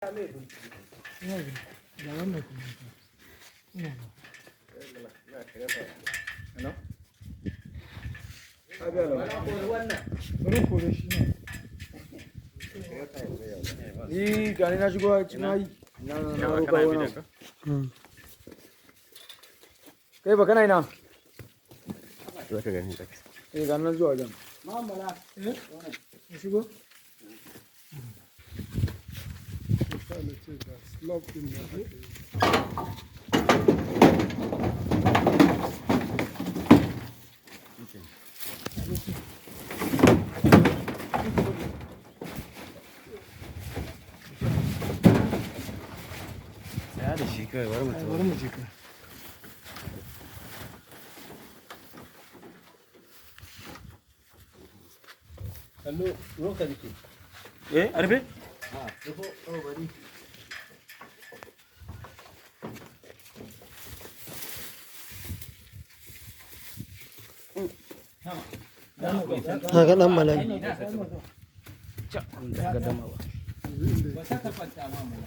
Ga wannan kuma. Ina ba. Bari kore shi ne. Ni gani na shigo cikin ayi. Na roƙa wani abu. Kai ba kana ina? Za ka gani zaka. Eh, gani nan zuwa wajen. Eh? Ya shigo? Misali ce da slope din nan aka yi. Tsaya da shi kawai, bari mu Ai, bari mu je ka. Kallo, roka nake. Eh, arbe? Rufo, oh bari. Haka dan malami. Ba ta ka kwanta ma mana.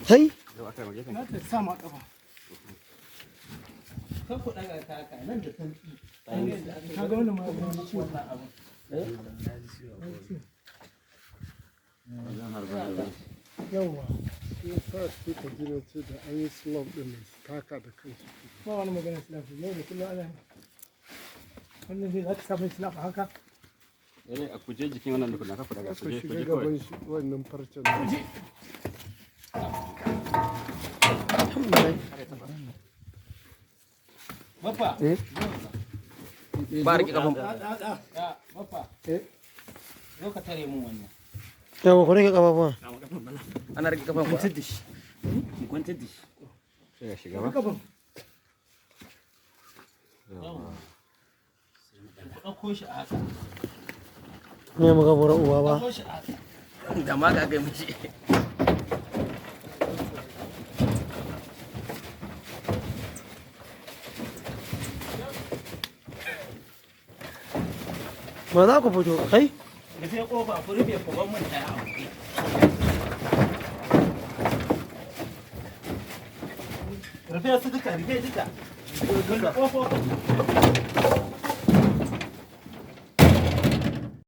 Hai, Za ta sa ma kafa. Kan ku daga ta haka nan da sauki. Ka ga wannan ma ya ji ciwo. Wannan abun. Yawwa. Shi yasa suka gina ce da an yi slope din nan su taka da kansu. Ba wani magana slap. Yau da kullum ana yi. Wannan zai za ka sa mai slap a haka. Eh, a kuje jikin wannan dukkan ka daga Ka kuje shiga kuje kawai. gaban shi wannan farcen nan. Baffa. Eh? Ba rike kafan. Ya, baffa. Eh? Zo ka tare mun wannan. Yawa, ku rike kafafuwa. Ana rike kafan. Kwantar da shi. Kwantar da shi. Sai ya shiga ba. Kafan. Ku ɗauko shi a haka. Ne muka bura uwa ba. Ɗauko shi a haka. Da ma ka ga miji. Ba za ku fito. Kai, Rufe ƙofa, ku rufe ku bar mun ɗaya a buɗe. Rufe su duka, rufe duka. Rufe ƙofofin.